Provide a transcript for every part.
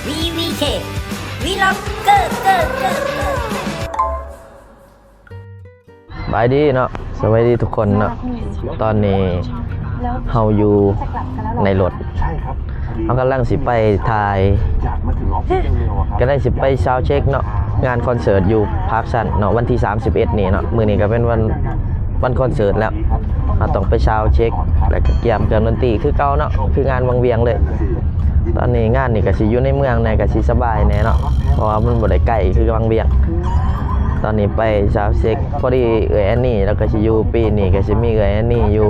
ວີວີເຄ ວີລັອກເກີ ເກີ ເກີ ເກີ. ສະບາຍດີເນາະ ສະບາຍດີທຸກຄົນເນາະ. ຕອນນີ້ເຮົາຢູ່ໃນລົດ ເຮົາກຳລັງຊິໄປຖ່າຍ ກຳລັງຊິໄປຊາວເຊັກເນາະ ງານຄອນເສີດຢູ່ພາກຊັນເນາະ ວັນທີສາມສິບເອັດນີ້ເນາະ. ມື້ນີ້ກໍເປັນວັນ ວັນຄອນເສີດແລ້ວ ເຮົາຕ້ອງໄປຊາວເຊັກ ແລ້ວກໍກຽມເຄື່ອງດົນຕີຄືເກົ່າເນາະ ຄືງານວັງວຽງເລີຍ. ຕອນນີ້ງານນີ້ກໍຊິຢູ່ໃນເມືອງແດ່ ກໍຊິສະບາຍແດ່ເນາະ ເພາະວ່າມັນບໍ່ໄດ້ໄກຄືວັງວຽງ. ຕອນນີ້ໄປຊາວເຊັກ ພໍດີເອື້ອຍແອນນີ ແລ້ວກໍຊິຢູ່ ປີນີ້ກໍຊິມີເອື້ອຍແອນນີຢູ່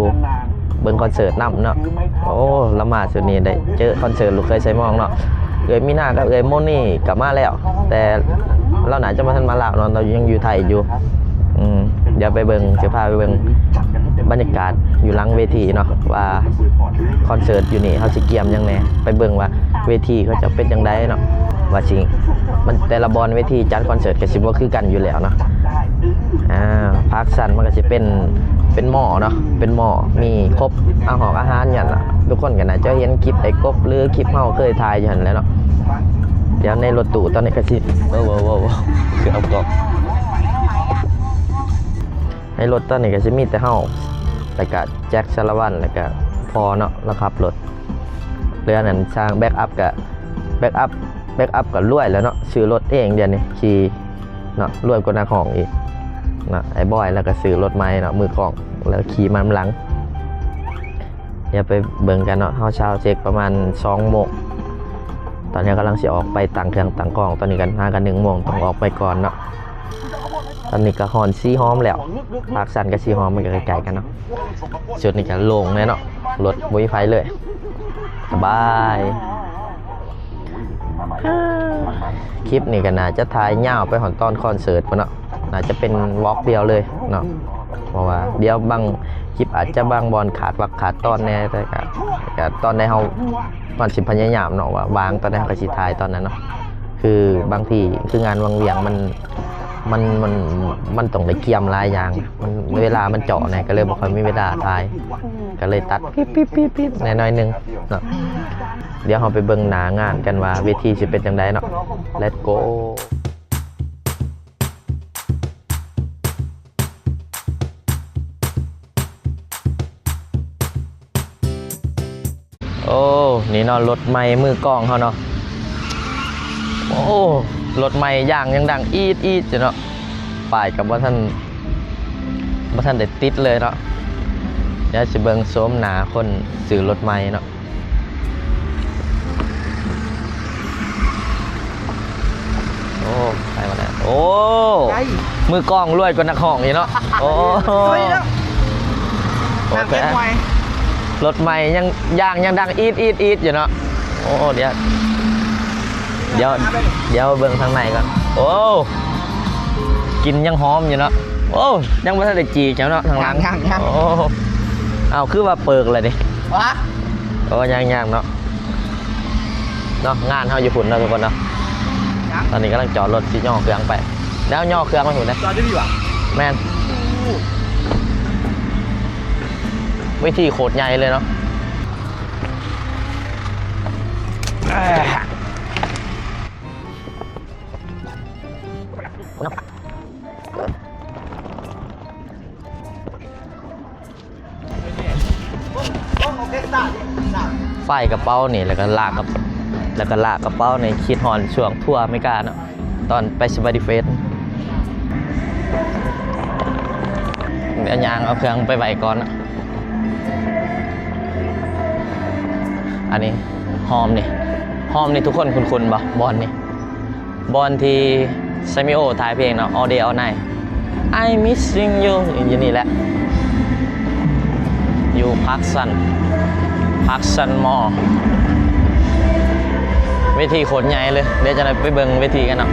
ເບິ່ງຄອນເສີດນຳເນາະ. ໂອ້ ລາວມາຊຸດນີ້ໄດ້ເຈີຄອນເສີດລູກເຂີຍໄຊມອງເນາະ. ເອື້ອຍມີນາກັບເອື້ອຍໂມນີກໍມາແລ້ວ ແຕ່ລາວໜ້າຈະບໍ່ທັນມາລາວເນາະ ລາວຍັງຢູ່ໄທຢູ່. ອືມ ດຽວໄປເບິ່ງ ຊິພາໄປເບິ່ງບັນຍາກາດຢູ່ຫຼັງເວທີເນາະ ວ່າຄອນເສີດຢູ່ນີ້ເຮົາຊິກຽມຫຍັງແດ່ ໄປເບິ່ງວ່າເວທີເຂົາເຈົ້າເປັນຈັ່ງໃດເນາະ ວ່າຊິ ມັນແຕ່ລະບ່ອນເວທີຈັດຄອນເສີດກໍຊິບໍ່ຄືກັນຢູ່ແລ້ວເນາະ. ອ່າ ພາກຊັນມັນກໍຊິເປັນ ເປັນມໍເນາະ ເປັນມໍ ມີຄົບ ອາຫອກອາຫານຫຍັງນະ. ທຸກຄົນກໍໜ້າຈະເຫັນຄລິບໄອ້ກົບ ຫຼືຄລິບເຮົາເຄີຍຖ່າຍຢູ່ຫັ້ນແຫຼະເນາະ. ດຽວໃນລົດຕູ້ຕອນນີ້ກໍຊິ ໂອ້ ເກີບເກືອບ ໃນລົດຕອນນີ້ກໍຊິມີແຕ່ເຮົາ ແລ້ວກະແຈັກ ສາລະວັນ ແລ້ວກະພໍ່ເນາະ ລາວຂັບລົດ. ເຫຼືອນັ້ນຊ່າງແບັກອັບກະ ແບັກອັບ ແບັກອັບກະລວຍແລ້ວເນາະ ຊື້ລົດເອງດຽວນີ້ ຂີ່ເນາະ ລວຍກວ່ານັກຮ້ອງອີກເນາະ. ໄອ້ບອຍລາວກະຊື້ລົດໃໝ່ເນາະ ມືກ້ອງ ແລ້ວຂີ່ມານຳຫຼັງ. ດຽວໄປເບິ່ງກັນເນາະ ເຮົາຊາວເຊັກປະມານສອງໂມງ ຕອນນີ້ກຳລັງຊິອອກໄປຕັ້ງເຄື່ອງຕັ້ງຂອງ. ຕອນນີ້ກໍຫາກັນໜຶ່ງໂມງ ຕ້ອງອອກໄປກ່ອນເນາະ. ຕອນນີ້ກໍຮອດສີຫອມແລ້ວ ພາກຊັນກັບສີຫອມມັນກໍໃກ້ໆກັນເນາະ. ຈຸດນີ້ກໍໂລ່ງແນ່ເນາະ ລົດບໍ່ມີໃຜເລີຍ ສະບາຍ. ຄລິບນີ້ກໍໜ້າຈະຖ່າຍຍາວໄປຮອດຕອນຄອນເສີດພຸ້ນເນາະ ໜ້າຈະເປັນວລັອກດຽວເລີຍເນາະ ເພາະວ່າດຽວບາງຄລິບອາດຈະບາງບ່ອນຂາດວັກຂາດຕອນແດ່ ແຕ່ກໍ ກໍຕອນໃດເຮົາ ມັນຊິພະຍາຍາມເນາະ ວ່າວ່າງຕອນໃດເຮົາກໍຊິຖ່າຍຕອນນັ້ນເນາະ. ຄືບາງທີຄືງານວັງວຽງມັນ ມັນ ມັນ ມັນຕ້ອງໄດ້ກຽມຫຼາຍຢ່າງ ມັນ ເວລາມັນເຈາະແດ່ ກໍເລີຍບໍ່ຄ່ອຍມີເວລາຖ່າຍ ກໍເລີຍຕັດປິບໆໆໆແດ່ໜ້ອຍໜຶ່ງເນາະ. ດຽວເຮົາໄປເບິ່ງໜ້າງານກັນວ່າເວທີຊິເປັນຈັ່ງໃດເນາະ. Let's go. ໂອ້ ນີ້ເນາະ ລົດໃໝ່ມືກອງເຮົາເນາະ. ໂອ້ ລົດໃໝ່ ຢາງຍັງດັງອີດໆຢູ່ເນາະ ປ້າຍກໍບໍ່ທັນ ບໍ່ທັນໄດ້ຕິດເລີຍເນາະ. ດຽວຊິເບິ່ງໂສມໜ້າຄົນຊື້ລົດໃໝ່ເນາະ. ໂອ້ ໃສ່ມາແລ້ວ ໂອ້ ໃສ່ ມືກອງລວຍກວ່ານັກຮ້ອງອີກເນາະ. ໂອ້ ລວຍແລ້ວ ໂອ້ ແທ້ ລົດໃໝ່ຍັງ ຢາງຍັງດັງອີດໆຢູ່ເນາະ. ໂອ້ ດຽວ ດຽວ ດຽວເບິ່ງທາງໃນກ່ອນ. ໂອ້ ກິ່ນຍັງຫອມຢູ່ເນາະ. ໂອ້ ຍັງບໍ່ທັນໄດ້ຈີກເຈົ້າເນາະ ທາງຫຼັງ ຍັງໆໆ. ໂອ້ ເອົາ ຄືວ່າເປີກແລ້ວນີ້ ວະ. ໂອ້ ຍັງໆເນາະ ເນາະ ງານເຮົາຢູ່ພຸ້ນເນາະທຸກຄົນເນາະ. ຕອນນີ້ກຳລັງຈອດລົດຊິຍໍເຄື່ອງໄປ ແລ້ວຍໍເຄື່ອງໄປພຸ້ນເດ້. ຈອດຢູ່ນີ້ຫວາ? ແມ່ນ. ເວທີໂຄດໃຫຍ່ເລີຍເນາະ. ຝ້າຍກະເປົານີ້ ແລ້ວກະລາກກະ ແລ້ວກະລາກກະເປົານີ້ ຄິດຮອດຊ່ວງທົວອາເມລິກາເນາະ ຕອນໄປ Spideysfest. ດຽວຍ່າງເອົາເຄື່ອງໄປໄວ້ກ່ອນເນາະ. ອັນນີ້ Home ນີ້ Home ນີ້ ທຸກຄົນຄຸ້ນໆບໍ່? ບ່ອນນີ້ ບ່ອນທີ່ Sammy O ຖ່າຍເພງເນາະ All Day All Night I Missing You ຢູ່ນີ້ແຫຼະ ຢູ່ Parkson Parkson Mall. ເວທີໂຄດໃຫຍ່ເລີຍ ດຽວຈະໄດ້ໄປເບິ່ງເວທີກັນເນາະ.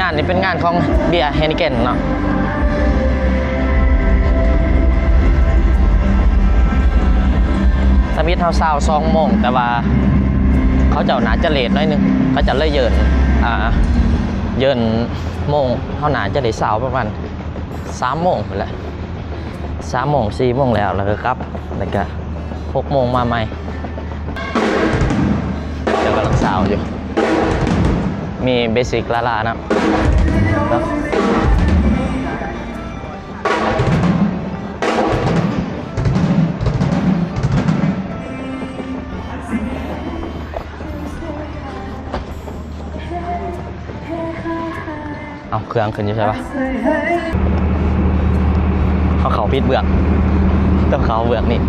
ງານນີ້ເປັນງານຂອງ Beer Heineken ເນາະ. ທຳອິດເຮົາຊາວສອງໂມງ ແຕ່ວ່າເຂົາເຈົ້າໜ້າຈະເລດໜ້ອຍໜຶ່ງ ເຂົາເຈົ້າເລີຍເຢິນ ອ່າ ເຢິນໂມງ. ເຮົາໜ້າຈະໄດ້ຊາວປະມານສາມໂມງພຸ້ນແຫຼະ ສາມໂມງ ສີ່ໂມງແລ້ວ ແລ້ວກໍກັບ ແລ້ວກໍຫົກໂມງມາໃໝ່. ເຈົ້າກຳລັງຊາວຢູ່ ມີເບສິກລ້າໆນຳ. ເອົາ ເຄື່ອງຂຶ້ນຢູ່ໃສວະ? ເຮົາເຂົ້າຜິດເບື້ອງ ຕ້ອງເຂົ້າເບື້ອງນີ້.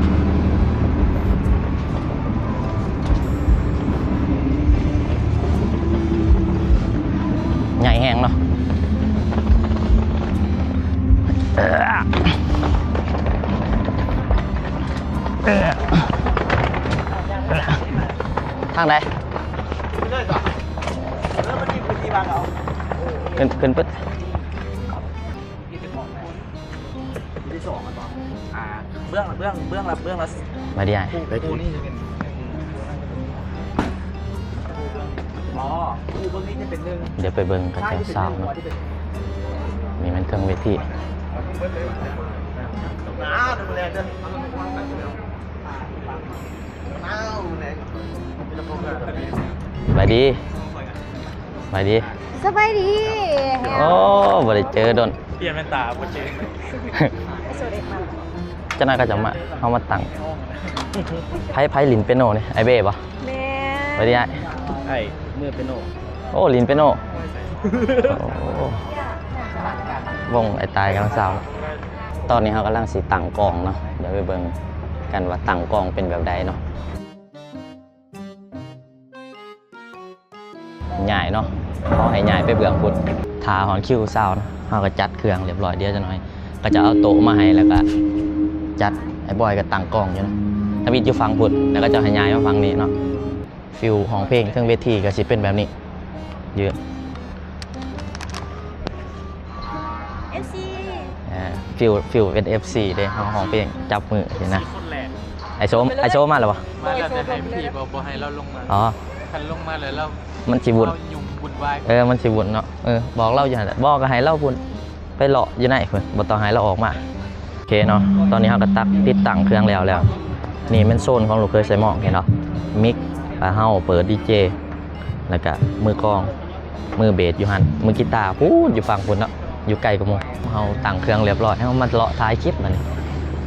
ໃຫຍ່ແຮງເນາະ. ທາງໃດ? ຂຶ້ນ ຂຶ້ນປຶດ. ທີ່ສອງ ອ່າ ເບື້ອງ ເບື້ອງ ເບື້ອງລະ ເບື້ອງລະ ມາດີອ້າຍ ຄູ່ ຄູ່ນີ້ຈະເປັນ ອໍ ຄູ່ເບື້ອງນີ້ຈະເປັນໜຶ່ງ. ດຽວໄປເບິ່ງເຂົາເຈົ້າຊາວເນາະ. ນີ້ແມ່ນເທິງເວທີ. ສະບາຍດີ. ສະບາຍດີ. ສະບາຍດີ. ໂອ້ ບໍ່ໄດ້ເຈີດົນ. ປ່ຽນແວ່ນຕາບໍ່ເຈີ. ຈັກໜ້ອຍກໍຈະມາ ເຮົາມາຕັ້ງ. ໃຜ ໃຜຫຼິ້ນເປຍໂນນີ້ ອ້າຍເບ້ບໍ່? ແມ່ນ. ສະບາຍດີອ້າຍ. ອ້າຍມືເປຍໂນ. ໂອ້ ຫຼິ້ນເປຍໂນ. ໂອ້ ວົງອ້າຍຕາຍກຳລັງຊາວ. ຕອນນີ້ເຮົາກຳລັງຊິຕັ້ງກ້ອງເນາະ. ດຽວໄປເບິ່ງກັນວ່າຕັ້ງກ້ອງເປັນແບບໃດເນາະ. ຍ້າຍເນາະ ເຂົາໃຫ້ຍ້າຍໄປເບື້ອງພຸ້ນ. ຖ້າຮອດຄິວຊາວນະ ເຮົາກໍຈັດເຄື່ອງຮຽບຮ້ອຍ. ດຽວຈັກໜ້ອຍເຂົາຈະເອົາໂຕະມາໃຫ້ ແລ້ວກໍຈັດ. ອ້າຍບອຍກໍຕັ້ງກ້ອງຢູ່ນະ ທຳອິດຢູ່ຝັ່ງພຸ້ນ ແລ້ວເຂົາເຈົ້າໃຫ້ຍ້າຍມາຝັ່ງນີ້ເນາະ. ຟີລຮ້ອງເພງເທິງເວທີກໍຊິເປັນແບບນີ້. ເອີ ເອັຟຊີ ອ່າ ຟີລ ຟີລເປັນເອັຟຊີເດ້ ເຮົາຮ້ອງເພງຈັບມືຊີ້ນະ. ໄອ້ໂຊ ໄອ້ໂຊມາແລ້ວບໍ່? ມາແລ້ວ ແຕ່ໃຫ້ພີ່ບໍ່ ບໍ່ໃຫ້ລາວລົງມາ. ອໍ ຄັນລົງມາແລ້ວລາວ ມັນຊິວຸ່ນ ລາວຫຍຸ້ງວຸ່ນວາຍ. ເອີ ມັນຊິວຸ່ນເນາະ. ເອີ ບອກລາວຢູ່ຫັ້ນແຫຼະ ບໍ່ກໍໃຫ້ລາວພຸ້ນ ໄປເລາະຢູ່ໃນພຸ້ນ ບໍ່ຕ້ອງໃຫ້ລາວອອກມາ. ໂອເຄເນາະ ຕອນນີ້ເຮົາກໍຕັດ ຕິດຕັ້ງເຄື່ອງແລ້ວແລ້ວ. ນີ້ແມ່ນໂຊນຂອງລູກເຂີຍໄຊມອງ ເຫັນເນາະ. ມິກ ປາເຮົາ ເປີດດີເຈ ແລ້ວກະມືກອງ ມືເບສຢູ່ຫັ້ນ ມືກີຕາພຸ້ນ ຢູ່ຝັ່ງພຸ້ນເນາະ ຢູ່ໄກກວ່າໝູ່. ເຮົາຕັ້ງເຄື່ອງຮຽບຮ້ອຍ ເຮົາມາເລາະຖ່າຍຄລິບບັດນີ້.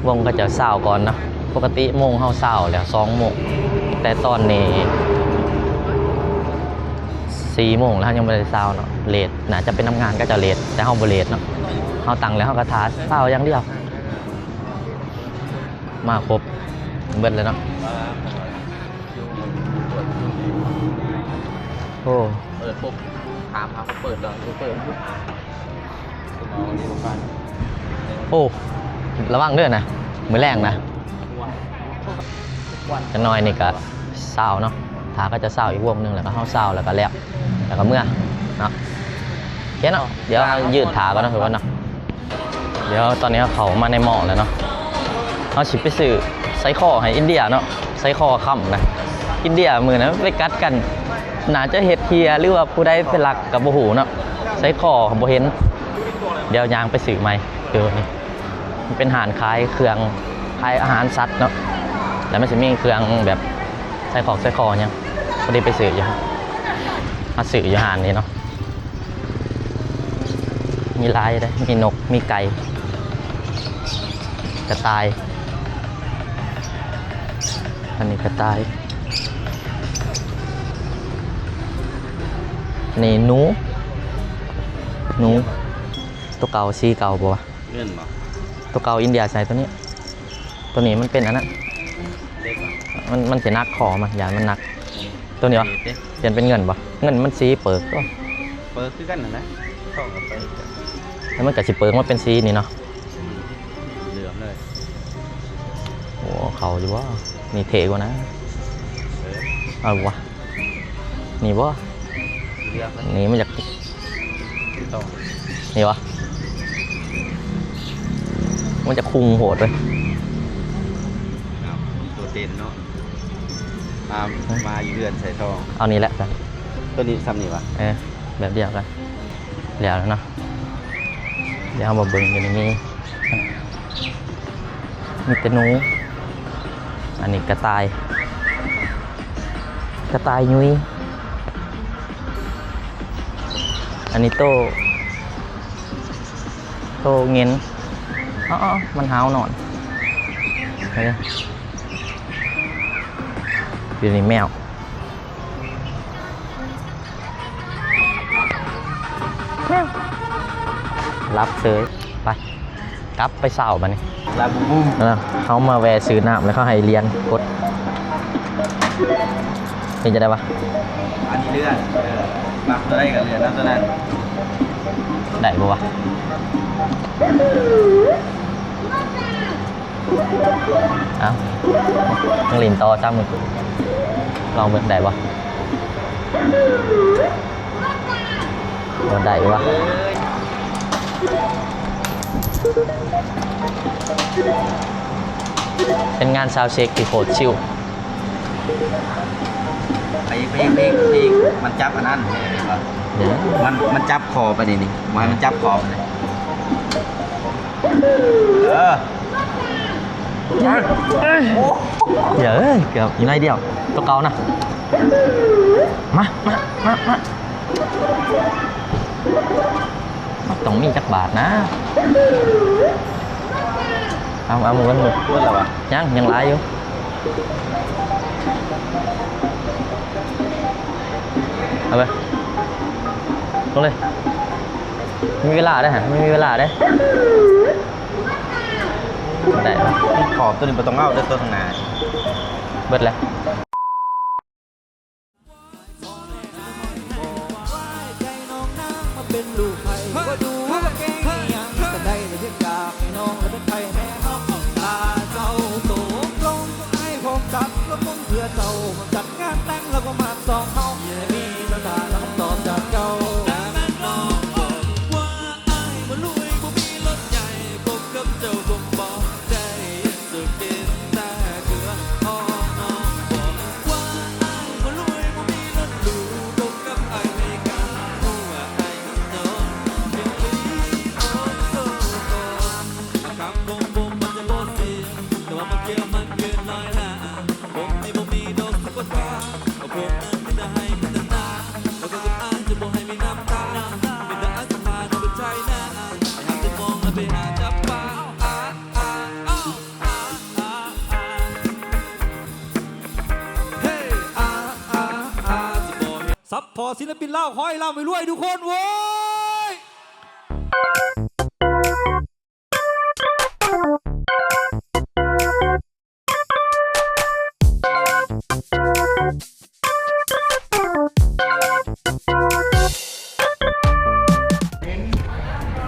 ວົງເຂົາເຈົ້າຊາວກ່ອນເນາະ. ປົກກະຕິໂມງເຮົາຊາວແລ້ວ ສອງໂມງ ແຕ່ຕອນນີ້ສີ່ໂມງແລ້ວ ເຮົາຍັງບໍ່ໄດ້ຊາວເນາະ. ເລດ ໜ້າຈະເປັນນຳງານເຂົາເຈົ້າເລດ ແຕ່ເຮົາບໍ່ເລດເນາະ. ເຮົາຕັ້ງແລ້ວເຮົາກໍຖ້າຊາວຢ່າງດຽວ. ມາຄົບເບິດແລ້ວເນາະ. ໂອ້ ເປີດປຸບ ຖາມຫາເຂົາເປີດແລ້ວ ເປີດ. ໂອ້ ລະວັງເດີນະ ມື້ແລງນະ. ຈັກໜ້ອຍນີ້ກະຊາວເນາະ ຖ້າເຂົາເຈົ້າຊາວອີກວົງໜຶ່ງ ແລ້ວກໍເຮົາຊາວ ແລ້ວກໍແລ້ວ ແລ້ວກໍເມືອເນາະ. ໂອເຄເນາະ ດຽວເຮົາຢືນຖ້າກ່ອນເນາະ ທຸກຄົນເນາະ. ດຽວຕອນນີ້ເຮົາເຂົ້າມາໃນມໍແລ້ວເນາະ ເຮົາຊິໄປຊື້ໄສ້ຄໍໃຫ້ອິນເດຍເນາະ. ໄສ້ຄໍຄຳນະ ອິນເດຍມື້ນັ້ນໄປກັດກັນ ໜ້າຈະເຮັດເຮຍ ຫຼືວ່າຜູ້ໃດໄປລັກກໍບໍ່ຮູ້ເນາະ. ໄສ້ຄໍບໍ່ເຫັນ ດຽວຍ່າງໄປຊື້ໃໝ່. ເອີ ນີ້ມັນເປັນຮ້ານຂາຍເຄື່ອງ ຂາຍອາຫານສັດເນາະ ແລ້ວມັນຊິມີເຄື່ອງແບບ ໄສ້ຄອກໄສ້ຄໍຫຍັງ ພໍດີໄປຊື້ຢູ່ ມາຊື້ຢູ່ຮ້ານນີ້ເນາະ. ມີຫຼາຍເດ້ ມີນົກ ມີໄກ່ ກະຕ່າຍ ອັນນີ້ກະຕ່າຍ ນີ້ໜູ ໜູ ໂຕເກົ່າ ສີເກົ່າບໍ່ວະ? ເງິນບໍ່? ໂຕເກົ່າອິນເດຍໃສ່ໂຕນີ້ ໂຕນີ້ມັນເປັນອັນນັ້ນ ເຫຼັກບໍ່? ມັນ ມັນຊິໜັກຄໍມັນ ຢ້ານມັນໜັກ. ໂຕນີ້ຫວາ? ເປັນເງິນບໍ່? ເງິນມັນສີເປີກຕົວະ ເປີກຄືກັນຫັ້ນນະ ເຂົ້າກັບໄປ ແລ້ວມັນກໍຊິເປີກມາເປັນສີນີ້ເນາະ. ອືມ ເຫຼືອມເລີຍ. ໂອ້ ເຂົ້າຢູ່ບໍ່? ນີ້ເທ່ກວ່ານະ. ເອີ ເອົາບໍ່? ນີ້ບໍ່? ເລືອກ ນີ້ມັນຢາກ ນີ້ບໍ່? ມັນຈະຄຸງໂພດເວີຍ. ເອົາ ໂຕເດັ່ນເນາະ. ອ່າ ມາຢູ່ເຮືອນໃສ່ທອງ ເອົານີ້ແຫຼະ ໂຕນີ້ຊ່ຳນີ້ຫວາ? ເອີ ແບບດຽວກັນ ແລ້ວແລ້ວເນາະ. ດຽວເຮົາມາເບິ່ງຢູ່ນີ້ມີ ມີແຕ່ໜູ ອັນນີ້ກະຕ່າຍ ກະຕ່າຍຫຍຸຍ. ອັນນີ້ໂຕ ໂຕເງິນ. ອໍໆ ມັນຫາວນອນ. ເອີ ຢູ່ນີ້ແມວ ແມວ ຫຼັບເສີຍ. ໄປ ກັບໄປເຊົ້າບັດນີ້. ລາບູບູ ເອີ ເຮົາມາແວ່ຊື້ນ້ຳ ແລ້ວເຂົາໃຫ້ຫຼຽນກົດ. ເປັນຈັ່ງໃດວະ? ອັນນີ້ເລື່ອນ ເອີ ມັກຕົວໃດກໍເລື່ອນເອົາຕົວນັ້ນ. ໄດ້ບໍ່ວະ? ເອົ້າ ຍັງຫຼິ້ນຕໍ່ຊ້ຳ. ລອງເບິ່ງໄດ້ບໍ່? ບໍ່ໄດ້ວະ. ເປັນງານຊາວເຊັກທີ່ໂຄດຊິວ. ໄປ ໄປ ໄປ ໄປ ມັນຈັບອັນນັ້ນ ເຫັນບໍ່? ເອີ ມັນ ມັນຈັບຄໍໄປນີ້ ນີ້ ບໍ່ໃຫ້ມັນຈັບຄໍໄປນີ້. ເອີ ເອີຍ ເອີຍ ເກືອບອີກໜ້ອຍດຽວ ຕົວເກົ່ານະ. ມາ ມາ ມາ ມາ ມັນຕ້ອງມີຈັກບາດນະ. ເອົາ ເອົາ ໝົດ ໝົດ ໝົດແລ້ວວະ? ຍັງ ຍັງຫຼາຍຢູ່. ເອົາໄປ ລົງເລີຍ. ມີເວລາເດ້ ມີເວລາເດ້. ໄດ້ ຂອບຕົວນີ້ບໍ່ຕ້ອງເອົາເດີ້ ຕົວຂ້າງໜ້າ ເບິດແລ້ວ. ຊັບພອດສິນລະປິນລາວ ຂໍໃຫ້ລ່ຳໃຫ້ລວຍທຸກຄົນໂວ້ຍ.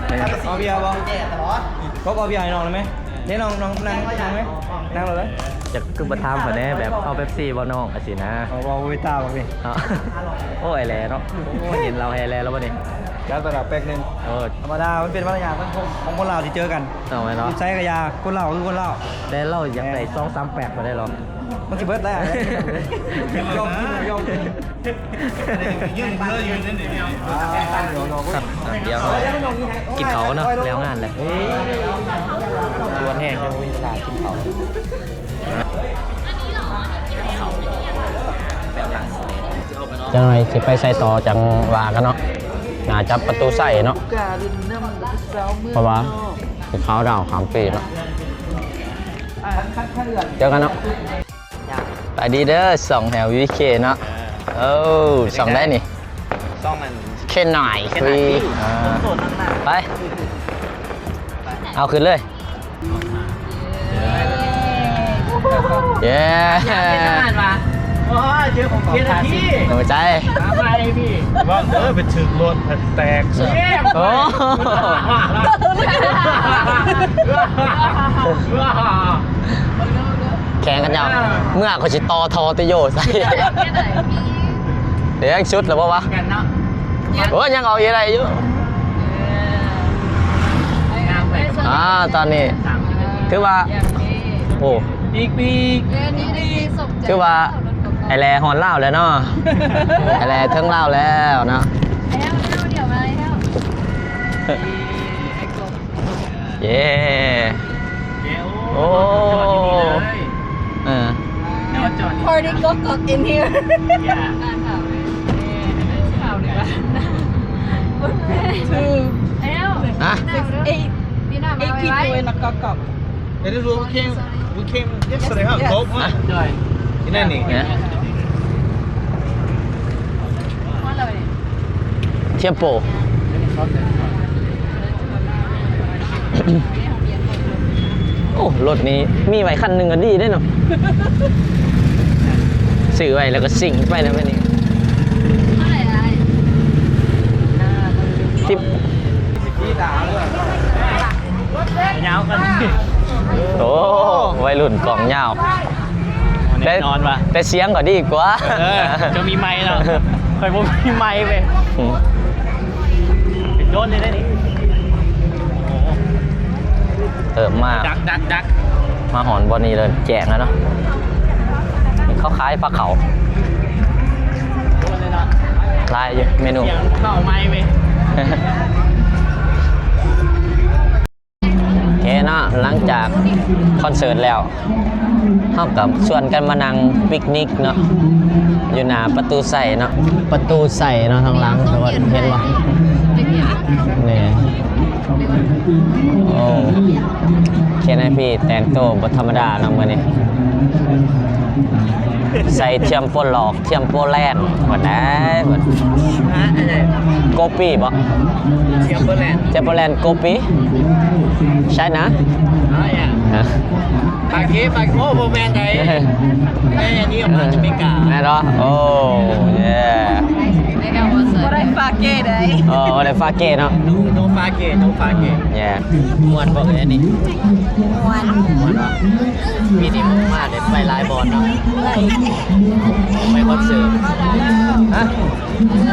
ເອົາເບຍບໍ່? ກໍເອົາເບຍໃຫ້ນ້ອງໄດ້ໄໝ? ເດ້ນ້ອງ ນ້ອງນັ່ງ ນັ່ງໄໝ? ນັ່ງເລີຍ. ຈະຄືບໍ່ຖາມຂ້ອຍແດ່ ແບບເອົາເປັບຊີບໍ່ນ້ອງ ຈັ່ງຊີ້ນະ. ເອົາບໍ່ເວຕ້າບໍ່ເບຍ? ໂອ້ຍ ແຫຼເນາະ. ໂອ້ຍ ເຫັນລາວແຮແຫຼແລ້ວບັດນີ້. ຈັດໄປລະແປັກໜຶ່ງ. ເອີ ທຳມະດາ ມັນເປັນມາລະຍາດຂອງຄົນລາວທີ່ເຈີກັນ. ຕ້ອງແມ່ນເນາະ. ໃສ່ກະຢາ ຄົນລາວຄືຄົນລາວ. ແຕ່ລາວຢາກໄດ້ສອງສາມແປັກກໍໄດ້ລອງ. ມັນຊິເບິດແລ້ວ. ຍອມກິນ ຍອມກິນ. ດຽວເຮົາກິນເຂົ້າເນາະ ແລ້ວງານແລ້ວ. ຊວນແຮງ ຍັງມີເວລາກິນເຂົ້າ. ຈັກໜ່ອຍຊິໄປໃສຕໍ່ ຈັ່ງວ່າກັນເນາະ. ໜ້າຈະປະຕູໄຊເນາະ ເພາະວ່າຊິເຂົ້າດາວຂ້າມປີເນາະ. ເຈີກັນເນາະ. ສະບາຍດີເດີ ຊ່ອງແຮວວີເຄເນາະ. ເອີ ເອົ້າ ຊ່ອງໃດນີ້? ຊ່ອງອັນ ເຄນາຍຟຣີ. ອ່າ ໄປ ເອົາຂຶ້ນເລີຍ. ເຢ້ ເປັນທະຫານຫວາ? ໂອ້ຍ ເຈີຂອງເຄນາຍຟຣີ ໂດຍໃຈ. ມາໄປພີ່ ວ່າ ເອີ ໄປຖືກລົດ ແຕກ. ໂອ້ ແຂ່ງກັນເຈົ້າ. ເມື່ອຂ້ອຍຊິຕໍ່ທໍ່ຕິໂຍໃສ່. ເດ້ ສຸດແລ້ວບໍ່ວະ? ໂອ້ຍ ຍັງອອກອີກໄດ້ຢູ່. ອ່າ ຕອນນີ້ຖືວ່າ ໂອ້ ປີກໆ ຖືວ່າໄອ້ແຫຼຮອດລາວແລ້ວເນາະ. ໄອ້ແຫຼເຖິງລາວແລ້ວເນາະ. ເຢ້ ໂອ້ ເອີ Party ກອກໆ in here. ຂາວເລີຍ ຂາວເລີຍວ່າ ເບິ່ງ Kakap. It is what we came, we came yesterday, huh? Yes, yes. Boat, huh? ໃນນີ້ Tiempo. ໂອ້ ລົດນີ້ມີໄວ້ຄັນໜຶ່ງກໍດີເດ້ເນາະ ຊື້ໄວ້ແລ້ວກໍຊິງໄປນຳໄປນີ້ ຍາວກັນ ໂອ້ ໄວລຸ້ນກ້ອງຍາວ ແນ່ນອນວ່າ ແຕ່ ແຕ່ສຽງກໍດີກວ່າ ເອີ ເຈົ້າມີໄມເນາະ ຂ້ອຍບໍ່ມີໄມເວີຍ ອືມ ເປັນໂດນເລີຍເດ້ນີ້ ໂອ້ ເອີ ມາ ດັກ ດັກ ດັກ ມາຮອດບ່ອນນີ້ເລີຍ ແຈ້ງແລ້ວເນາະ ເຂົາຂາຍປາເຂົາ ໂດນເລີຍເນາະ ຫຼາຍຢູ່ເມນູ ສຽງເຂົ້າໄມເວີຍ. ໂອເຄເນາະ ຫຼັງຈາກຄອນເສີດແລ້ວ ເຮົາກໍຊວນກັນມານັ່ງປິກນິກເນາະ ຢູ່ໜ້າປະຕູໄຊເນາະ ປະຕູໄຊເນາະ ທາງຫຼັງ ທຸກຄົນເຫັນບໍ່ ນີ້ ໂອ້ ເຄນໄອພີແຕ່ງໂຕບໍ່ທຳມະດາເນາະມື້ນີ້. ໃສ່ທຽມໂປຫຼອກ ທຽມໂປແລນ ວ່າໄດ້ ໂກປີບໍ່ ທຽມໂປແລນ ທຽມໂປແລນ ໂກປີ ໃຊ່ນະ ປາເກ ປາ ໂອ້ ບໍ່ແມ່ນໃດ ແມ່ນີ້ອອກມາຈາກອາເມລິກາ ແມ່ນບໍ່ ໂອ້ ເຢ້ ບໍ່ໄດ້ປາເກໃດ ໂອ້ ບໍ່ໄດ້ປາເກເນາະ ໂນ ໂນປາເກ ໂນປາເກ ເຢ້ ມ່ວນບໍ່ເອີຍອັນນີ້ ມ່ວນ ມ່ວນບໍ່ ປີນີ້ມາໄດ້ໄປຫຼາຍບ່ອນເນາະ ໄປຄອນເສີດ ຮະ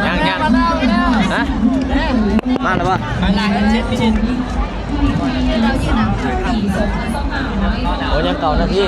ຍັງ ຍັງ ຮະ ມາແລ້ວບໍ່ ໂອ້ ຍັງເກົ້ານາທີ.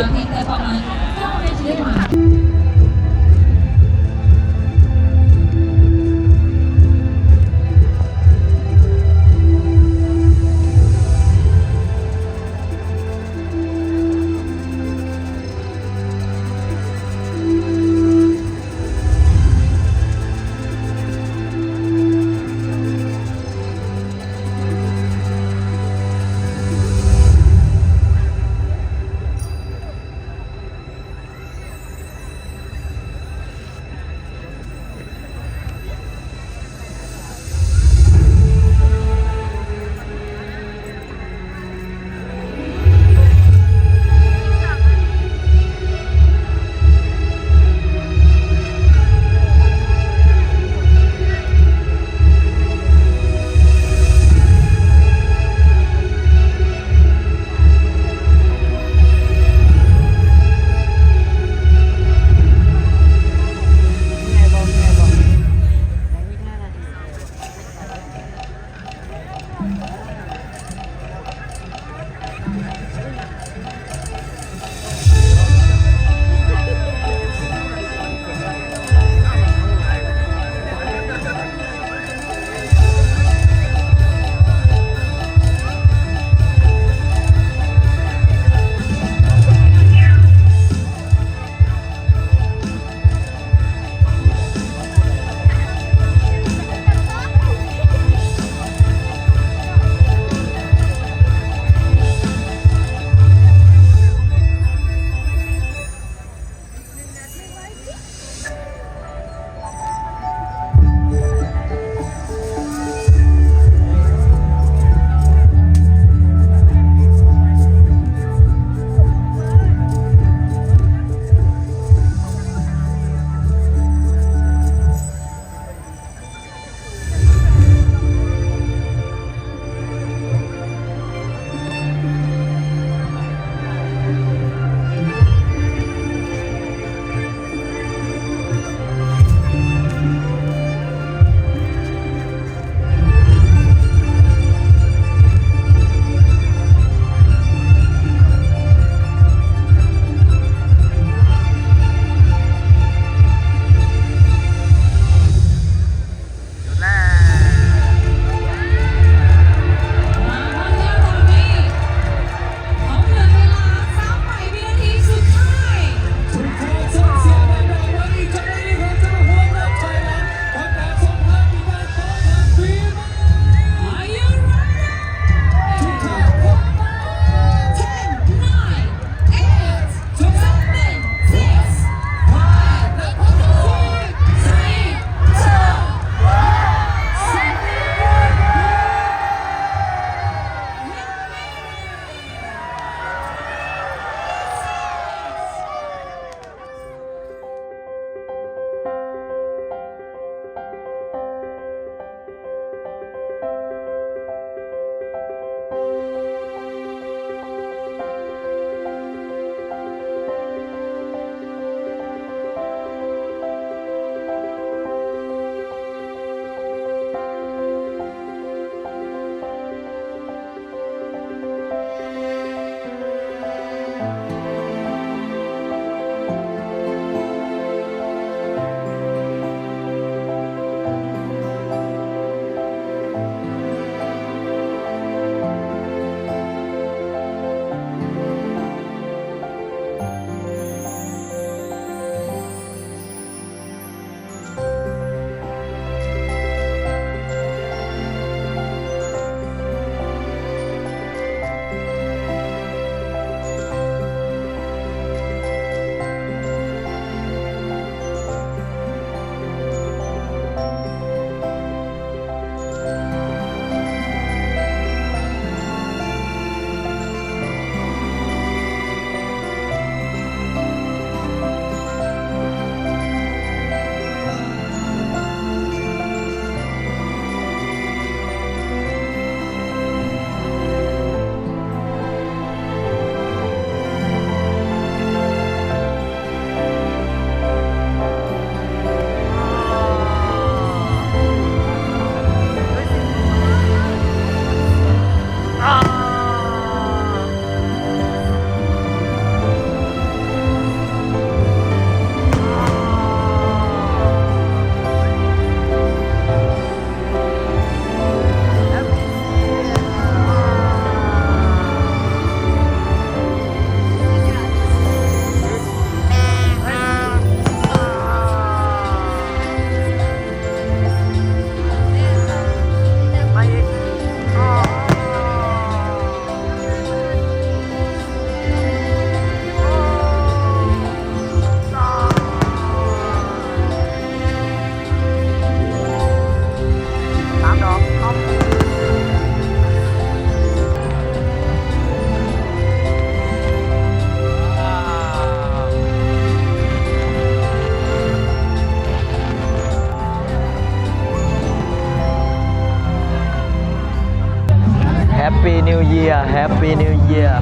New Year Happy New Year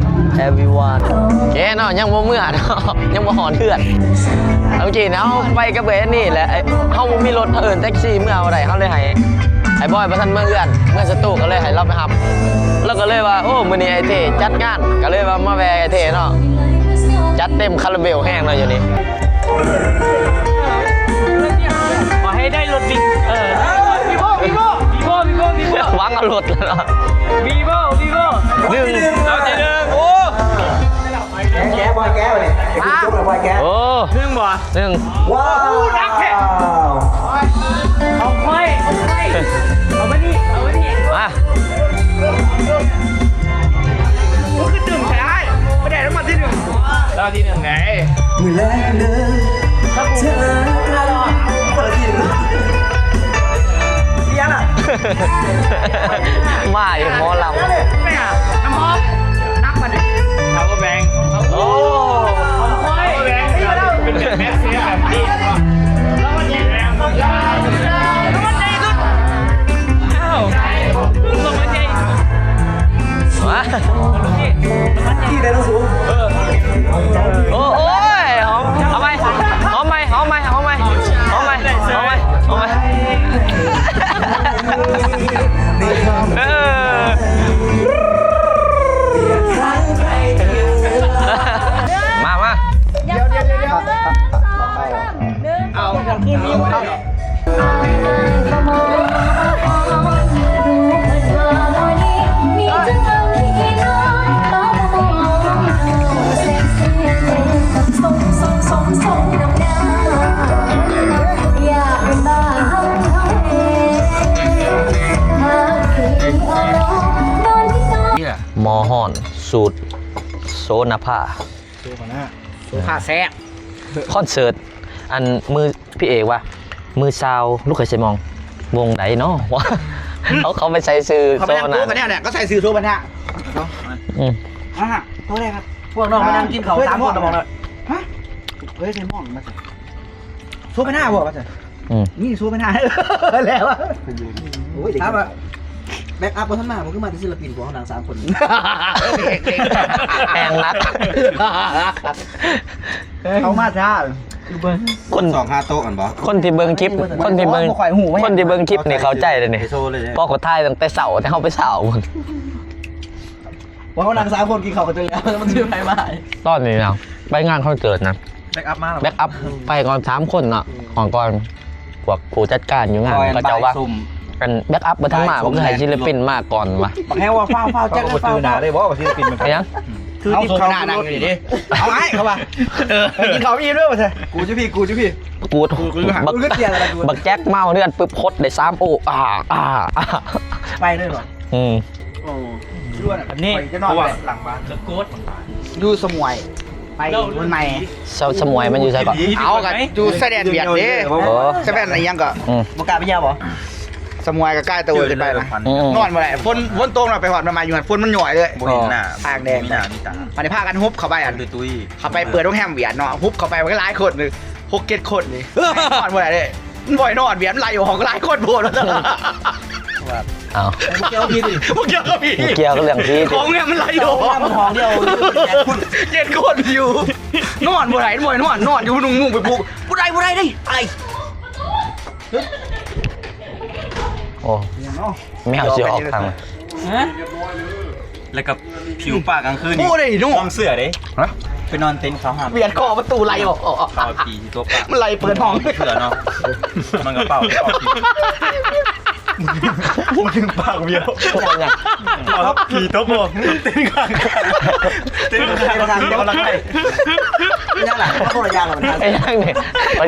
everyone ເອີເນາະ ຍັງບໍ່ເມືອເນາະ ຍັງບໍ່ຮອດເຮືອນ. ເມື່ອກີ້ເຮົາໄປກັບເອື້ອຍອັນນີ້ແຫຼະ ເຮົາບໍ່ມີລົດ ເຮົາເອີ້ນແທັກຊີເມືອບໍ່ໄດ້ ເຮົາເລີຍໃຫ້ ອ້າຍບອຍບໍ່ທັນເມືອເຮືອນ ເມືອສະຕູ ກໍເລີຍໃຫ້ລາວໄປຮັບ. ລາວກໍເລີຍວ່າ ໂອ້ ມື້ນີ້ອ້າຍເທຈັດງານ ກໍເລີຍວ່າມາແວ່ອ້າຍເທເນາະ ຈັດເຕັມຄາຣາເບວແຮງເນາະຢູ່ນີ້. ຂໍໃຫ້ໄດ້ລົດວິນ ເອີ ວີໂວ ວີໂວ ວີໂວ ຫວັງເອົາລົດແລ້ວເນາະ ວີໂວ ວີໂວ ໜຶ່ງ ເອົາທີໜຶ່ງ ໂອ້ ແກະ ແກະ ບອຍແກະ ບາດນີ້ ແກະ ໂອ້ ໜຶ່ງບໍ່ ໜຶ່ງ ວ້າວ ໜັກແທ້ ເອົາໄວ້ ເອົາໄວ້ ເອົາມານີ້ ເອົາມານີ້ ມາ ມັນຄືຕຶງແທ້ອ້າຍ ບໍ່ໄດ້ລາງວັນທີໜຶ່ງ ລາງວັນທີໜຶ່ງໄງ ມື້ແລກເລີຍ ເຈີກັນ ຄົນລະທີ ອີຫຍັງລະ ມາອີກໝໍລຳ ແມ່ນຫຍັງ ນ້ຳຫອມ ໜັກປານນີ້ ເອົາບໍ່ແບ່ງ ໂອ້ ເອົາບໍ່ແບ່ງ ເປັນແບບແມັກເຊຍແບບນີ້ ລາງວັນໃຫຍ່ ລາງວັນໃຫຍ່ ລາງວັນໃຫຍ່ສຸດ ອ້າວ ລາງວັນໃຫຍ່ ມາ ທີ່ໄດ້ລະສູງ ເອີ ໂອ້ ໂອ້ຍ ຫອມ ເອົາໃໝ່ ຫອມໃໝ່ ຫອມໃໝ່ ຫອມໃໝ່ ຫອມໃໝ່ ຫອມໃໝ່ ຫອມໃໝ່ ເອີ ມາ ມາ ດຽວ ດຽວ ດຽວ ດຽວ ເອົາ ຄືນນີ້ ໝໍຮ້ອນສູດໂສນະພາ ໂສພານະ ໂສພາແຊບ ຄອນເສີດ ອັນ ມື້ ພີ່ເອກວ່າ ມື້ຊາວລູກເຂີຍໄຊມອງ ວົງໃດເນາະ ເຂົາ ເຂົາໄປໃສ່ຊື່ໂສພານະ ເຂົາໄປນັ່ງໂຕະກັນແນວນີ້ ກໍໃສ່ຊື່ໂສພານະ ອືມ ອ່າ ໂຕແລກ ພວກນ້ອງມານັ່ງກິນເຂົ້າສາມຄົນ ຮະ ເຮີ້ຍ ໄຊມອງມາ ໂສພານະບໍ່ວ່າຊັ້ນ ອືມ ນີ້ໂສພານະ ແລ້ວ ໂອ້ຍ ຖາມວ່າ ແບັກອັບບໍ່ທັນມາບໍ່ ຄືມາແຕ່ສິນລະປິນ ພວກເຮົານັ່ງສາມຄົນ ແຮງໜັກ ເຂົາມາຊ້າ ຄືເບິ່ງ ຄົນສອງຄາໂຕະຫັ້ນບໍ່ ຄົນທີ່ເບິ່ງຄລິບ ຄົນທີ່ເບິ່ງ ຄົນທີ່ເບິ່ງຄລິບນີ້ເຂົ້າໃຈເດ້ນີ້ ເພາະເຂົາຖ່າຍຕັ້ງແຕ່ເຊົ້າ ແຕ່ເຮົາໄປເຊົ້າພຸ້ນ ວ່າເຮົານັ່ງສາມຄົນກິນເຂົ້າກັນຈົນແລ້ວ ມັນຊິໄປມາໃຫ້ ຕອນນີ້ນະ ໄປງານຄອນເສີດນະ ແບັກອັບມາ ແບັກອັບໄປກ່ອນສາມຄົນເນາະ ອືມ ຂອງກ່ອນ ພວກຜູ້ຈັດການຢູ່ງານເຂົາເຈົ້າວ່າ ອັນແບັກອັບບໍ່ທັນມາ ບໍ່ຄືໃຫ້ສິນລະປິນມາກ່ອນວ່າ ບັກແຮງວ່າຟ້າວໆ ແຈັກ ບໍ່ຈື່ໜ້າໄດ້ບໍ່ວ່າສິນລະປິນມັນ ຫຍັງ ຄືດິບເຂົ້ານັ່ງຢູ່ນີ້ເດ້ ເອົາອ້າຍເຂົາວ່າ ເອີ ກິນເຂົ້າອີ່ມເດີວ່າຊັ້ນ ກູຢູ່ພີ້ ກູຢູ່ພີ້ ກູ ບັກ ບັກແຈັກມາເຮືອນປຶບ ຄົດໄດ້ສາມໂອ ອາ ອາ ອາ ໄປເລີຍບໍ່ ອືມ ໂອ້ ນີ້ ເພາະວ່າຫຼັງບ້ານ ຢູ່ສະໝວຍ ໄປ ເອີ ມັນໃໝ່ ສະ ສະໝວຍມັນຢູ່ໃສເກາະ ເອົາ ກໍຢູ່ຊາຍແດນຫວຽດເດ້ ໂອ້ ຊາຍແດນອີ່ຫຍັງເກາະ ອືມ ບໍ່ກ້າໄປທ່ຽວບໍ່ ສະໝວຍກໍໃກ້ຕະໂອຍຂຶ້ນໄປນະ ອືມ ນອນບໍ່ໄດ້ ຝົນ ຝົນຕົກເນາະ ໄປຮອດມາຢູ່ຫັ້ນ ຝົນມັນຫຍ້ອຍເລີຍ ບໍ່ເຫັນໜ້າ ປາກແດງ ບໍ່ມີໜ້າມີຕາ ບັດນີ້ພາກັນຮຸບເຂົ້າໄປ ອັນ ເປັນຕຸ້ຍ ເຂົ້າໄປເປີດໂຮງແຮມຫວຽດເນາະ ຮຸບເຂົ້າໄປມັນກໍຫຼາຍຄົນ ຫົກເຈັດຄົນນີ້ ນອນບໍ່ໄດ້ເດ້ ມັນບໍ່ໃຫ້ນອນ ແບບມັນໄລ່ອອກຫຼາຍຄົນໂພດ ອ້າວ ບໍ່ກ່ຽວກັບຜີ ບໍ່ກ່ຽວກັບຜີ ບໍ່ກ່ຽວກັບເລື່ອງຜີ ຂອງແມ່ນມັນໄລ່ອອກ ຂອງແມ່ນມັນຫ້ອງດຽວ ເຈັດຄົນຢູ່ ນອນບໍ່ໄດ້ ມັນບໍ່ໃຫ້ນອນ ນອນຢູ່ນຸ່ງມຸ້ງໄປປຸກ ບໍ່ໄດ້ ບໍ່ໄດ້ເດ້ ໄອ້ ໂອ້ ແມວຊິອອກທາງ ຮະ ແລ້ວກໍຜິວປາກກາງຄືນນີ້ ບໍ່ໄດ້ເນາະ ຄວາມເຊື່ອເດ້ ຮະ ໄປນອນເຕັນເຂົາຫ້າມ ຫວຽດເຄາະປະຕູໄລ່ອອກ ເຂົາຜີທີ່ຕົວປາກ ມັນໄລ່ເປີດຫ້ອງເຊື່ອເນາະ ມັນກໍເປົ່າ ເປົ່າຜີ ມຶງປາກຫວຽດ ເອົາຜີຕົບບໍ່ ເຕັນຂ້າງ ເຕັນຂ້າງ ເຕັນຂ້າງ ເຕັນຂ້າງ ອີຫຍັງລະ ຄົນລະຢ່າງລະ ອີຫຍັງນີ້ ມັນ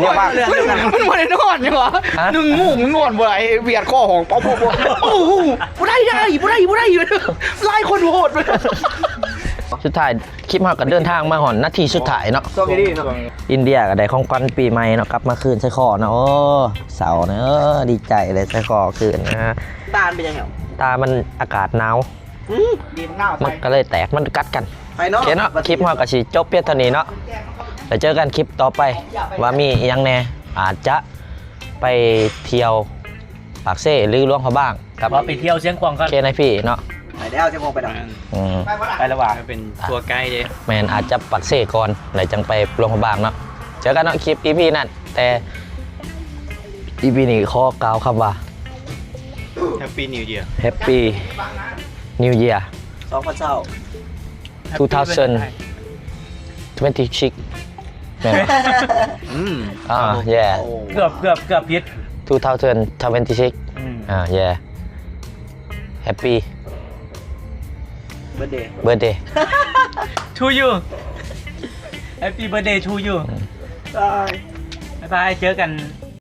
ບໍ່ໄດ້ນອນຫຍັງຫວາ ຮະ ໜຶ່ງໂມງນອນບໍ່ໄດ້ ຫວຽດເຄາະຫ້ອງ ປອບ ປອບ ປອບ ໂອ້ໂຫ ບໍ່ໄດ້ ບໍ່ໄດ້ ບໍ່ໄດ້ ຫຼາຍຄົນໂພດ ສຸດທ້າຍ ຄລິບເຮົາກໍເດີນທາງມາຮອດນາທີສຸດທ້າຍເນາະ ໂຊກດີເນາະ ອິນເດຍກໍໄດ້ຂອງຂວັນປີໃໝ່ເນາະ ກັບມາຄືນໃສ່ຄໍເນາະ ໂອ້ ເຊົາເນາະ ເອີ ດີໃຈເລີຍ ໃສ່ຄໍຄືນນະ ຕາມັນເປັນຫຍັງ ຕາມັນອາກາດໜາວ ອືມ ມັນກໍເລີຍແຕກ ມັນກັດກັນ ໄປເນາະ ໂອເຄເນາະ ຄລິບເຮົາກໍຊິຈົບພຽງເທົ່ານີ້ເນາະ ແລ້ວເຈີກັນຄລິບຕໍ່ໄປ ວ່າມີອີ່ຫຍັງແດ່ ອາດຈະໄປທ່ຽວປາກເຊ ຫຼື ຫຼວງພະບາງ ກັບ ວ່າໄປທ່ຽວຊຽງຂວາງກັນ ເຄນໄອພີເນາະ ໄປແລ້ວ ຊິໂມງໄປແລ້ວ ອືມ ໄປແລ້ວຫວາ ເປັນ tour guide ເດ້ ແມ່ນ ອາດຈະປັກເຊກ່ອນ ແລ້ວຈັ່ງໄປຫຼວງພະບາງເນາະ. ເຈີກັນເນາະ ຄລິບ ອີພີ ນັ້ນ ແຕ່ ອີພີ ນີ້ຂໍກ່າວຄຳວ່າ Happy New Year Happy New Year ສອງພັນຊາວ two thousand twenty-six ແມ່ນບໍ່? ອືມ ອ່າ yeah ເກືອບເກືອບເກືອບຜິດ two thousand twenty-six ອືມ ອ່າ yeah Happy Birthday Birthday to you Happy Birthday to you ບາຍບາຍ ເຈີກັນ